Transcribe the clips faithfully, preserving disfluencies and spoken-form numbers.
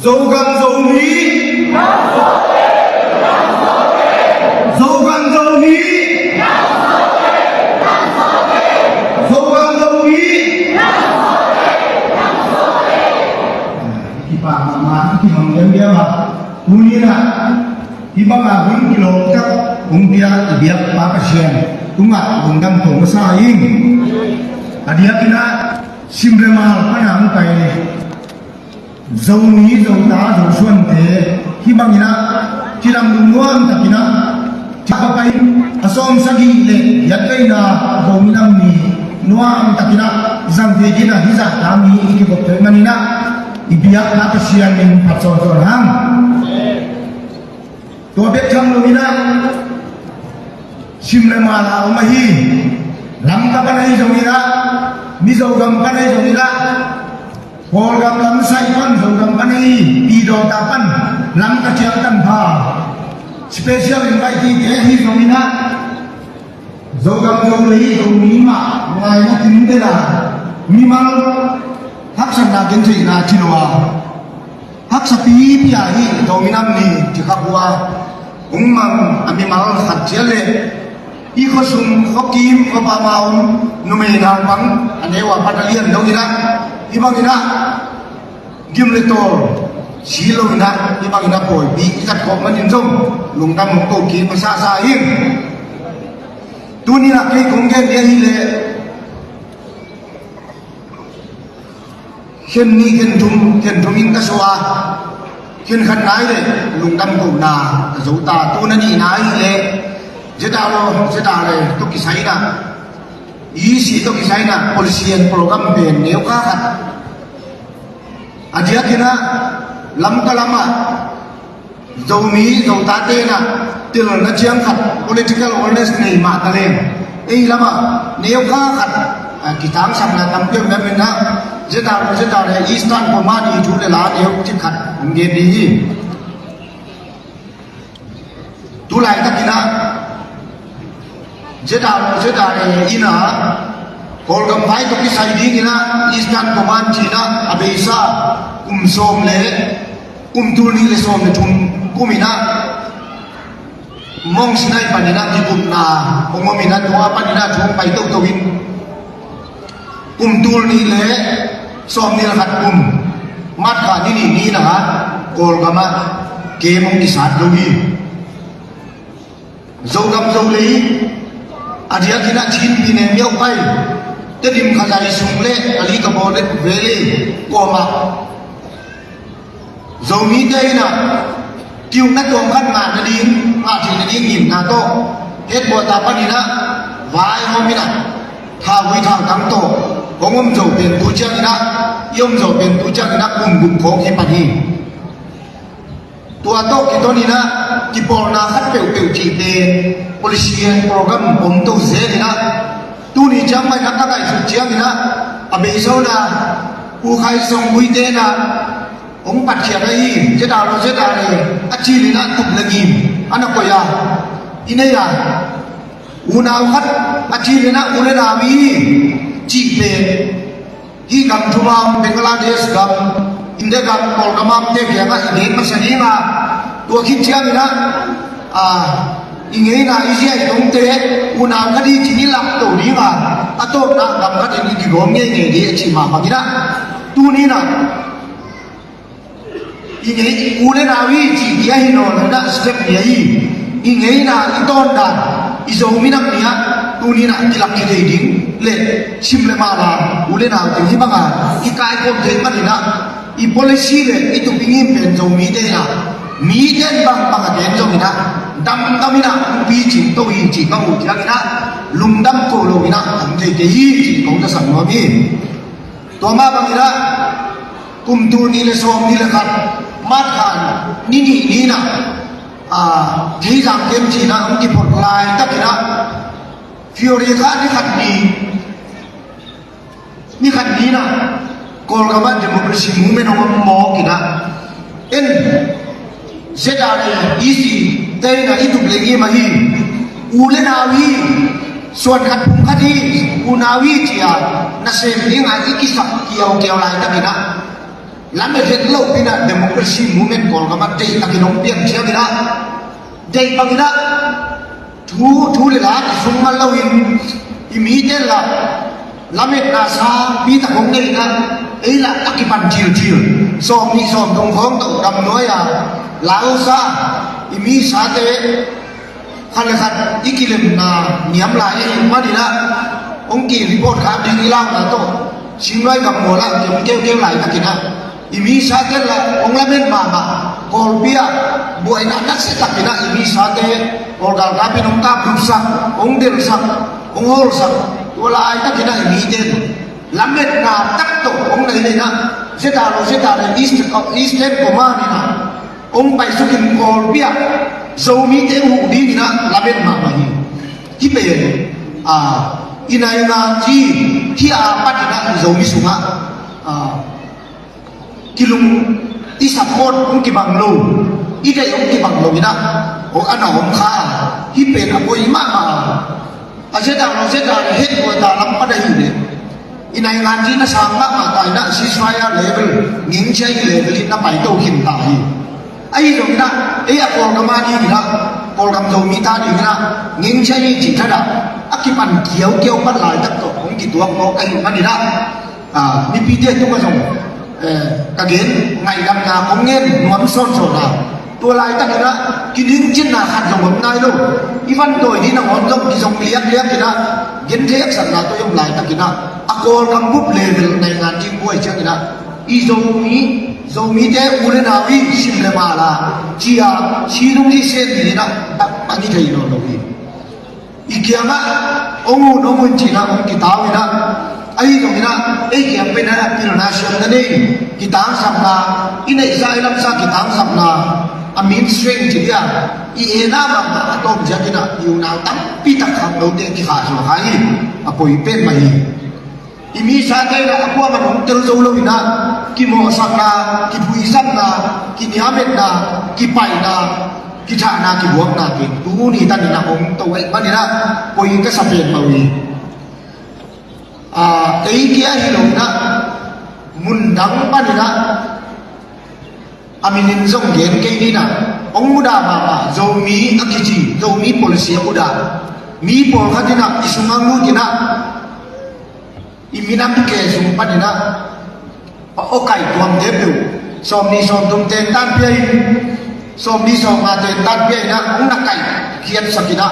Zogam Zomi. Zogam Zomi. Zogam Zomi. Kipak mahmah, kiham diamdiam a. Tuni-in ah hih banga hun kilawm tak hong pia i biakpa Pasian tungah lungdam ko masa ing. A diakin ah Simle Mal pan a hong pai Zomi, Zota, Zosuante hih bangin ah cidam lungnuam takin ah, ciah papai a sawm sagih le giat veina Zomi Nam Ni nuam takin ah zang thei dingin ah hih zahta mi i kikop thei manin ah i biakpa Pasian min phat sawnsawn hang. Tua bek tham loin ah Simle Mal a om ahi, Lamka pan ahi zongin ah, Mizo gam pan ahi zongin ah, Kawlgam lamsai pan, Zogam pan ahi, Pidawta pan, Lamka ciang tanpha special invitee te ahi zongin ah, Zogam Zolei Zomi mah ngaina tinte la mimal haksatna gentheihna ci lo a, haksa pipi a hih Zomi Nam Ni ci kha uh a, hong mang a mimal khat ciat le i khuasung, khuakim, khuapa ma om numei naupang a neu a pat a lian dongin ah, hih bangin ah gim le tawl si loin ah hih bangin ah pawipi i zat khawm manin zong lungdam hong ko kik masasa ing. Tuni-in ah kei kong gen ding ahih leh khen nih khen thum, khen thum in ka suah a, khen khatna ahih leh lungdam kohna ka zo ta. Tua a nihna ahih leh ZRO, ZRA tawh kisai in ah, EC tawh kisai in ah policy and program pen neu kha khat a diakin ah Lamka lamah Zomi Zotate in ah telna ciang khat political awareness nei mah ta leng, ei lamah neu kha khat, ah, kitangsakna tampi om manin ah ZRO, ZRA Eastern Command i thu le la neu cik khat hong gen ding hi. Tulaitak in ah ZRO, ZRA in ah Kawlgam vai tawh kisai dingin ah Eastern Command ci-in ah a beisa kum sawm le kum tul nih le sawm le thum kum in ah Mount Sinai panin ah kikupna hong om in ah, tua panin ah thu hong pai toto in kum tul nih le sawm nih le khat kum March kha ni nih ni-in ah Kawlgam ah camp hong kisat lo hi. Zogam Zolei a diakin ah Chin Pyine Myauk Phai, Tedim Khazaisung le Alikabor le Valley kuamah Zomite in ah ki-ukna tuam khat ngah nading, ngah theih nading ngimna tawh headquarter panin ah vaihawm in ah thauvui thautang tawh hong om zo pen tu ciangin ah, i om zo pen tu ciangin ah kum guk khawng hi pan hi. Tua tawh kiton in ah kipawlna khat peuhpeuh cih pen policy and program om to zel in ah, tuni ciang mah in ah ka ngaihsut ciangin ah a beisa in ah Pu Khai Song Muite in ah hong patkhiat ahi, ZRO ZRA a cil in ah tup le ngim a na koih a, i nei a, unau khat a cil in ah u le nau i cih pen hih gam thum a om, Bangladesh gam, India gam, Kawlgam a omte kiangah i gen masa ding a, tua khit ciangin ah, ah, i ngeina i ziaizongte unau khat hi ci-in i lak to ding a, a tawpna gam khat in i kigawm ngeingei ding a cih mah bangin ah, tuni-in ah i ngei, u le nau i cih hi a hi nawn lo in ah, step hi a hi. I ngeina, i tawndan, i Zomi Nam Ni ah tuni-in ah kilak kithei ding le Simle Mal a u le nau teng hih banga kikaikhawm thei manin ah, i policy le i tup i ngim pen Zomite in ah, mite in bangbang a gen zongin ah, damdam in ah thupi cing to hi cih ka muh ciangin ah, lungdam ko loin ah om thei kei hi cih kong tasak nuam hi. Tua mah bangin ah kum tul nih le sawm nih le khat March kha ni nih ni-in ah, ah, Theizang camp ci-in ah hong kiphot laitakin ah, February kha ni khat ni, ni khat ni-in ah Kawlgam ah democracy movement hong om mawk in ah, en ZRA EC te in ah i tup le ngim ahi, u le nau hi, suan khat phung khat hi, unau hi ci-a nasem ding a i kisak kiaukiau laitakin ah, Lamet het loh pi-in ah democracy movement Kawlgam ah deih takin hong piang ciangin ah, deih bangin ah thu, thu le la kisung man loin i mite lah lametna sangpi tak hong nei in ah, ei lah a kipan thilthil sawm nih sawm thum khawng tawh gamnuai-a lausa i misate khat le khat i kilemna niam lai ahih manin ah, hong ki report khak ding i launa tawh Singluai gam mual ah ki hong keukeu laitakin ah, i misate lah hong lamet mahmah, Kawlpi ah buaina nasia takin ah i misate Kawl galkap in hong kaplupsak, hong delhsak, hong hawlsak, tua laitakin ah i mite lametna tak tawh hong nei in ah, ZRO ZRA East, Eastern Command in ah hong paisukin Kawlpi ah Zomite huh dingin ah lamet mahmah hi. Hih pen, ah, i nainganzi hih a patin ah i Zomi sungah, ah, kilung, i support hong kibang lo, i deih hong kibang lo in ah, aw, a na om kha. Hih pen a poi mahmah. A ZRO ZRA headquarter lam pan ahih leh i nainganzi na sang mahmah ta in ah, ceasefire level, ngengchiai level in na paito khin ta hi. Ahi zongin ah ei a Kawlgam a dingin ah, Kawlgam Zomite a dingin ah ngengchiai hi cih thadah a kipan kiaukiau pan laitak tawh hong kituak mawk ahih manin ah, ah, mipite tungah zong, eh, ka gen, ngaihdamna kong ngen nuam sawnsawn a, tua laitakin ah kiningcinna khat zong om nai lo. I van dawi ding nangawn zong kizong liakliak in ah, genthei haksatna tawh i om laitakin ah, a Kawlgam bup level nainganzi buai ciangin ah, i Zomi, Zomite u le nau i sim le mal a, ci-a, si dong hi sen dingin ah bangmah i thei nawn lo hi. I kiangah hong un, hong un ci-in ah hong kitau in ah, ahi zongin ah ei kiang pen ah pilna siamna nei, kitangsapna, i neihsa i lamsa kitangsapna, a min strength ci-a, i etna mahmah a tawm ziakin ah i unau tampi tak khangnote kikhahsuah kha hi. A poi pen mah hi. I misate in ah a kuamah hong tel zo lo in ah, kimawhsakna, kiphuisakna, kiniametna, kipaina, kithahna, kibuakna pen tuni tanin ah hong to ahih manin ah poi ka sa pen mah uh hi. Ah, ei kia hi lo in ah, mundang panin ah, a minin zong gen kei ni in ah, hong mudah mahmah, Zomi a kici, Zomi policy a mudah mi pawlkhat in ah i sungah lut in ah, i minam ke sung panin ah, a awkaih tuamte peuh sawm nih sawm thum tentan pia in, sawm nih sawm nga tentan pia in ah, hong na kaih khiatsak in ah,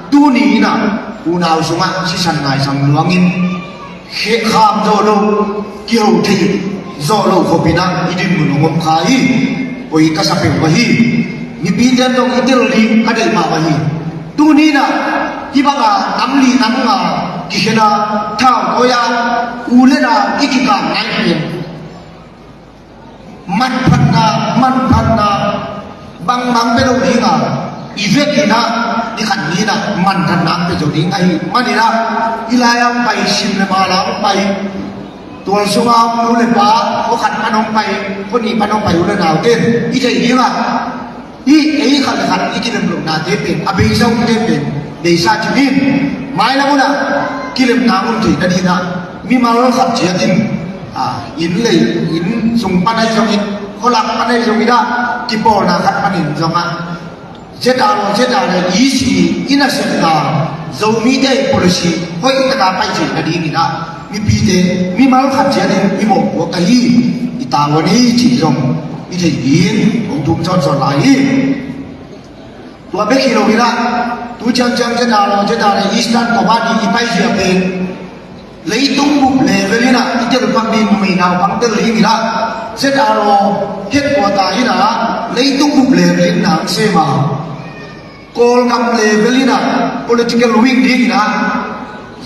tuni in ah unau sungah sisan ngaisang luangin, khehkham zawh loh, kiho thei zawh loh khop in ah i dinmun hong om kha hi. Poi ka sa peuh mah hi. Mipite in zong i tel ding a deih mahmah hi. Tuni in ah hih banga nam li nam nga kikhen a, thau tawi a, u le nau i kikam nai pen manphatna, manphatna bangbang pia lo ding a, i vekin ah i khat ni in ah manphatna pia zo ding ahih manin ah, i lai-a hong pai, sim le mal a hong pai, tual sunga hong nu le pa, khuakhat pan hong pai, khua nih pan hong pai u le naute in i theih ding a, hih ei khat le khat i kilem lohnate pen, a beisa umte pen beisa ci ni in, mailam hun ah kilemna hong om theih nading in ah, mimal khat ciat in, ah, inn le inn sung pan ahi zongin, khualak pan ahi zongin ah, kipawlna khat panin zong ah, ZRO ZRA EC i nasepna, Zomite i policy hoih taka pai theih nading in ah, mipite, mimal khat ciat in i mawhpuak ahi, i tavuan hi cih zong i theih ding hong thum sawnsawn lai hi. Tua bek hi lo in ah, tu ciangciang ZRO ZRA Eastern Command i paizia pen leitung bup level in ah i telpak ding, numei naupang tel ding in ah, ZRO headquarter in ah leitung bup level in na hong sem a, Kawlgam level in ah political wing ding in ah,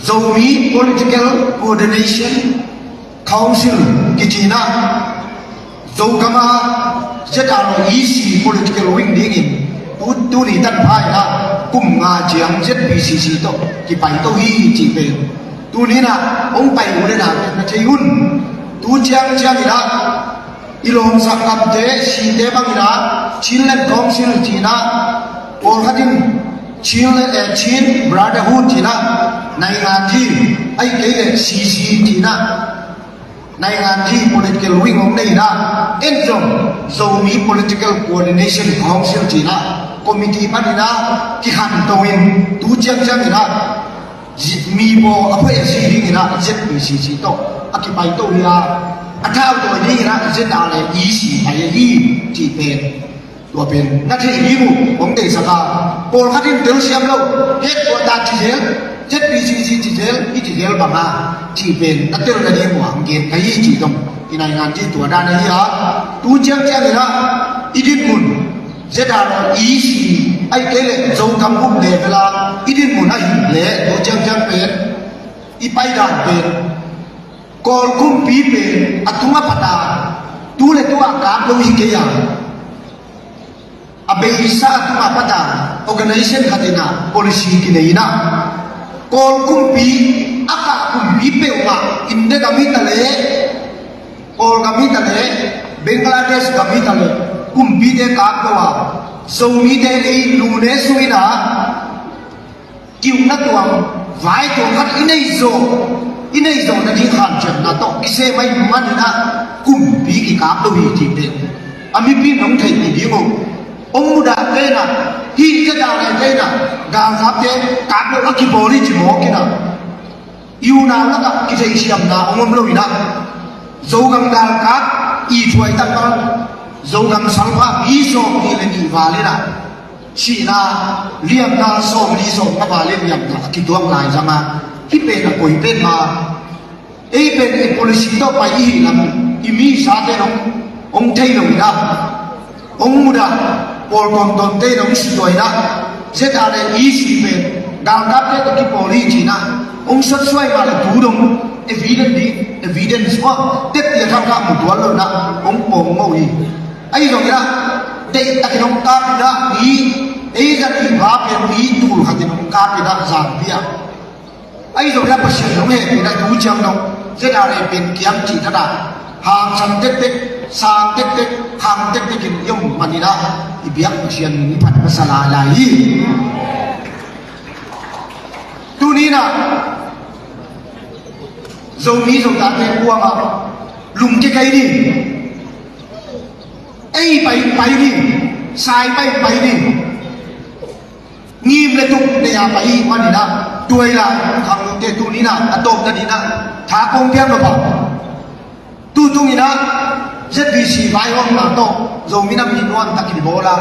Zomi Political Coordination Council kici in ah, Zogam a ZRO EC political wing dingin tu, tuni tan pha in ah kum nga ciang ZPCC tawh kipaito hi cih pen tuni in ah hong pai u le nau na thei un. Tu ciangciang in ah i lawmsak ngamte, site bang in ah Chinland Council ci in ah, pawlkhat in Chin, eh, Chin Brotherhood ci in ah, nainganzi, ahih kei leh CC ci in ah, nainganzi political wing hong nei in ah, Zomi Political Coordination Council ci-in ah committee panin ah kikhanto in tu ciangciang in ah mi bawl a phoih a si dingin ah Z P C C tawh a kipaito hi a, a thautawi dingin ah Z R A E C pai ahi cih pen tua pen na theih ding uh hong deihsak a, pawlkhat in telsiam lo, headquarter ci zel, Z P C C ci zel, i ci zel bang a cih pen na tel nading uh a hong gen ka hi cih zong i nai ngan cih tua dan ahi a, tu ciangciang in ah i dinmun Z R A E C ahih kei leh Zogam um level a i dinmun ahih leh tu ciangciang pen i paidan pen Kawl kumpi pen a tung a pat a tu le tu a kap lo hi kei a, a beisa a tung a pat a organization khat in ah policy kinei in ah Kawl kumpi a kah kumpi peuhmah India gam hi ta leh, Kawl gam hi ta leh, Bangladesh gam hi ta leh, kumpite kap lo a, Zomite ei lu ne su in ah kiukna tuam, vai tuam khat i nei zawh, i nei zawh nading hanciamna tawh kisem ahih manin ah kumpi kikap lo hi cih pen a mipi in hong theihpih ding uh. Hong mudahte in ah, hih Z R A te in ah galkapte kap lo a kibawl hi ci mawk in ah i unau lakah kitheihsiamna hong om lo in ah Zogam galkap i thuai tak bang, Zogam salpa mi sawmnih le nih val in ah sihna liamna sawmli sawmnga val in liamna a kituak lai zang a, hih pen a koi pen ma. Ei pen i policy tawh pai i hih lam i mi sate in hong, hong thei lo in ah, hong mudah, pawl tuamtuamte in hong sih tua in ah, Z R A E C pen galkapte tawh kipawl hi ci in ah hong sotsuai mah le tu dong evidence ding, evidence maw, tep i a thangkah mu tuan lo in ah hong pawng mawh hi. Ahi zongin ah deihtakin hong kap in ah mi, ei zat i pha pen mi tul khatin hong kap in ah zangpi ah, ahi zongin ah Pasian in hong hehpihna tu ciang dong Z R A pen kiang cih thadah hangsan tektek, sang tektek, khang tektek in i om manin ah i biak Pasian min i phat masa lailai hi. Tuni in ah Zomi Zotate kuamah lungkia kei ni. Ei pai pai ni, sai pai pai ni. Ngim le tuk nei a pai manin ah tuailai khang lungte tuni in ah a tawpna dingin ah tha kong piak lo pah. Tutung in ah Z B C vaihawmna tawh Zomi Nam Ni nuamtakin bawl a,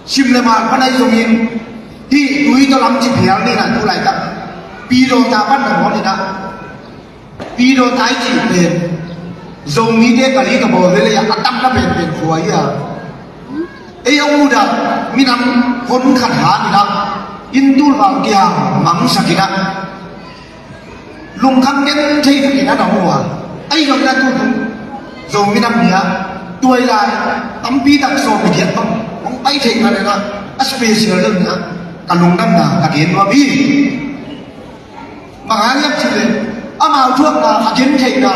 sim le mal pan ahi zongin hih tui tawh lam ci phial ni in ah tu laitak Pidawta pan na bawl in ah, Pidawta i cih pen Zomite ka li ka bawl vele a, a tamna penpen khua hi a. Ei hong mudah minam hon khat hang in ah inn tul val kia mangsak in ah lungkham gen thei takin a na hua. Ahi zongin a tutung Zomi Nam Ni ah tuailai tampi tak sawm i giat bang hong pai thei kha leh na a special deuh na ka lungdamna ka gen nuam hi. Bang hang hiam cih leh amau thuakna a gen theihna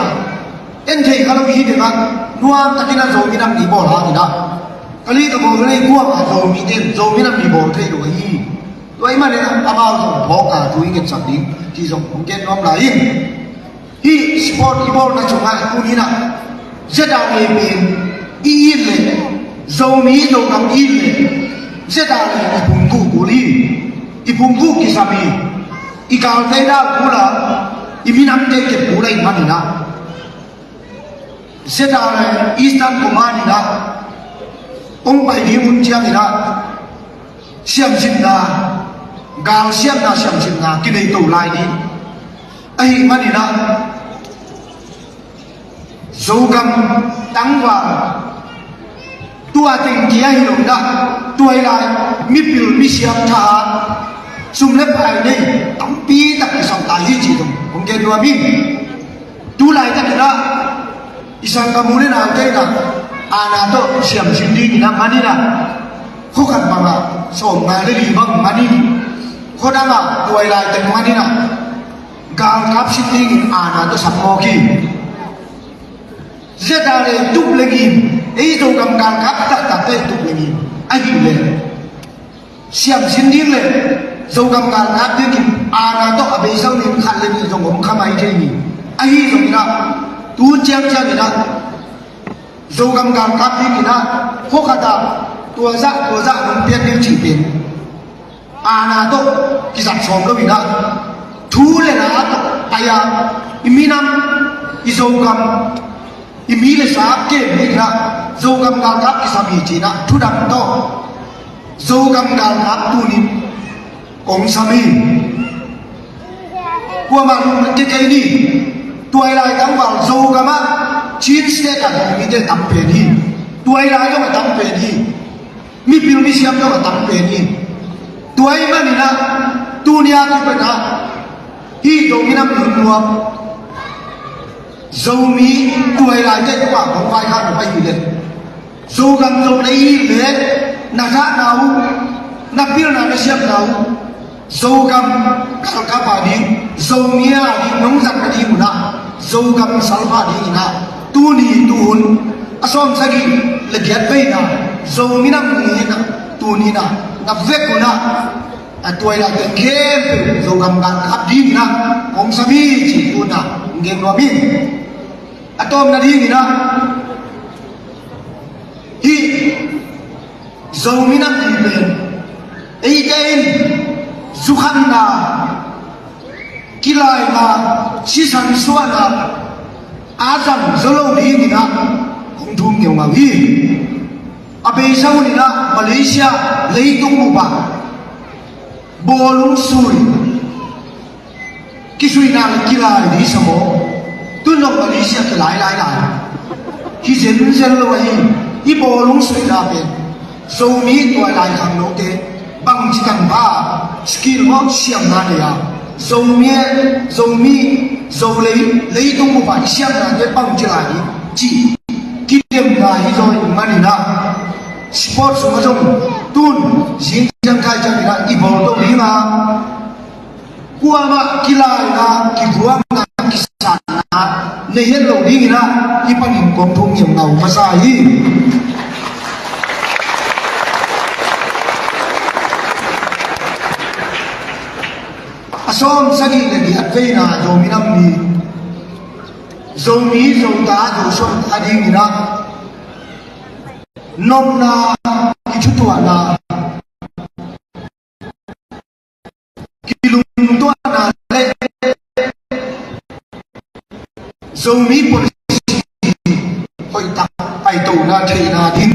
en thei kha lo i hi ding ah nuam takin a Zomi Nam Ni bawl hang in ah ka li ka bawl lei kuang a Zomite in Zomi Nam Ni bawl thei lo ahi. Tua ahih manin amau zong phawk a thu i ngetsak ding cih zong hong gen nuam lai ing. Hih sport i bawlna sungah tuni in ah Z R A pen i it leh, Zomi Zogam i it leh Z R A i phungvuh kul hi. I phungvuh kisam hi. I galte dal kul a, i minamte kep kul ahih manin ah Z R A Eastern Command in ah hong pai ding hun ciangin ah siamsinna, galsiamna siamsinna kinei to lai ding ahih manin ah Zogam tangval tua teng kia hi lo in ah tuailai mipil misiam tha a sum le pai nei tampi tak kisam ta hi cih zong hong gen nuam ing. Tu laitak in ah i sanggam u le naute in ah aana tawh siamsin dingin ah man in ah khua khat bangah sawmnga le li bang man in, khua dangah tuailai teng man in ah galkap sin dingin aana tawh sam mawk hi. Z R A tup le ngim, ei Zogam galkap taktakte tup le ngim ahih leh siamsin ding le Zogam galkap dingin aana tawh a beisa ning khat le nih zong om kha mai thei hi. Ahi zongin ah tu ciangciang in ah Zogam galkap dingin ah, khua khat ah tua zah tua zah nong piak ding cih pen aana tawh kizat sawm lo in ah, thu le la tawh pai-a i minam, i Zogam, i mi le sa kem dingin ah Zogam galkap kisam hi ci-in ah, thudang tawh Zogam galkap tunin kong sam hi. Kuamah lungdam kei kei ni. Tuailai tangval Zogam ah Chin State ah mite tam pen hi. Tuailai zong a tam pen hi. Mipil misiam zong a tam pen hi. Tua ahih manin ah tuni a kipan ah hih Zo minam nunnuam Zomi tuailaite tungah kong vaikhak nop ahih leh, Zogam Zolei hi leh na zahna uh, na pilna na siamna uh Zogam galkap ading, Zomi ading nong zat nading un ah, Zogam salpa dingin ah tuni tuhun a sawmsagih le giat veina Zo minam ni-in ah, tuni-in ah na vek un ah, a tuailai teng khempeuh Zogam galkap dingin ah kong sam hi ci-in tu-in ah gen nuam ing. A tawpna dingin ah, hih Zo minam ding pen eite in zukhanna, kilaina, sisan suahna a zang zo lo dingin ah kong thum ngeungau hi. A beisa hunin ah Malaysia leitung bup ah bawlung sui, kisuihna le kilai ding sa maw? Tun zong Malaysia kilai lai lai. Hi zenzen lo ahi. Hih bawlung suihna pen Zomi tuailai khangnote bangci tanpha, skill maw, siamna nei a, Zomi, Zomi, Zolei leitung bup ah i siamnate bangci lai ding cih kidemna hi zaw ahih manin ah, sports sungah zong tun zing ciang thai ciangin ah i bawl to ding a, kuamah kilaina, kivuakna, kisatna nei het lo dingin ah hih panin kong thum ngeungau masa hi. A sawmsagih le giat veina Zo minam ni, Zomi, Zota, Zo suan a dingin ah nopna, kithutuahna, kilungtuahna le Zomi policy hoihtak paitona theihna ding